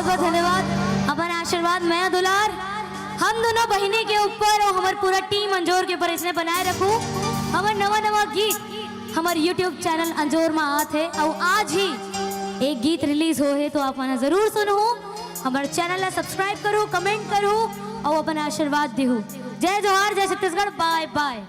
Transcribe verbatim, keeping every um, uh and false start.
बहुत धन्यवाद। अपन आशीर्वाद, मया दुलार हम दोनों बहिनी के ऊपर और हमर पूरा टीम अंजोर के ऊपर इसने बनाए रखू। हमर नवा नवा गीत हमर YouTube चैनल अंजोर में आत है और आज ही एक गीत रिलीज हो है, तो आप मन जरूर सुनहू। हमर चैनल ला सब्सक्राइब करू, कमेंट करू और अपन आशीर्वाद दिहू। जय जोहार, जय छत्तीसगढ़, बाय बाय।